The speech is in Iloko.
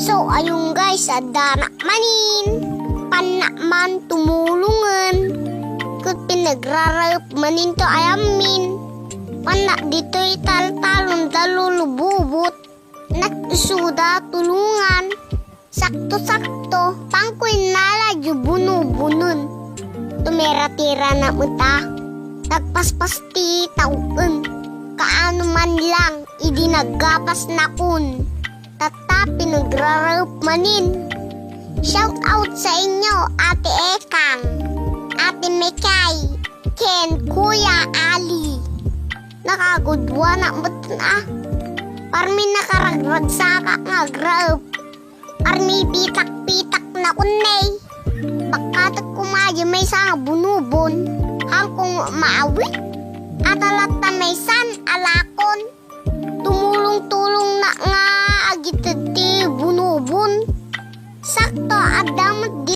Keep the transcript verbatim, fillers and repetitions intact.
So, ayun guys, addanak manin. Pannak man tumulongen. Ket pinagraraep manin to ayammin. Pannak ditoy taltalon da lulububot. Nag-isuda tulongan. Sakto-sakto, pangko innala di bunubunen. Tumiratira na meta. Nagpaspas ti tawen. Kaano man lang, idi naggapas nakon. Tatta pinagraraep manin. Shout out sa inyo, Ate Ekang, Ate Mekay, ken Kuya Ali. Nakagudua na met na. Parmi nakaragragsaka nga agraep. Parmi pitak-pitak na kunnay. Pagkatek kumayo maysa nga bunubon. Hangkong maawit. Atalatta maysan alakon. Tumulong-tulong na nga agited ti bunubon. Sakto, adda met di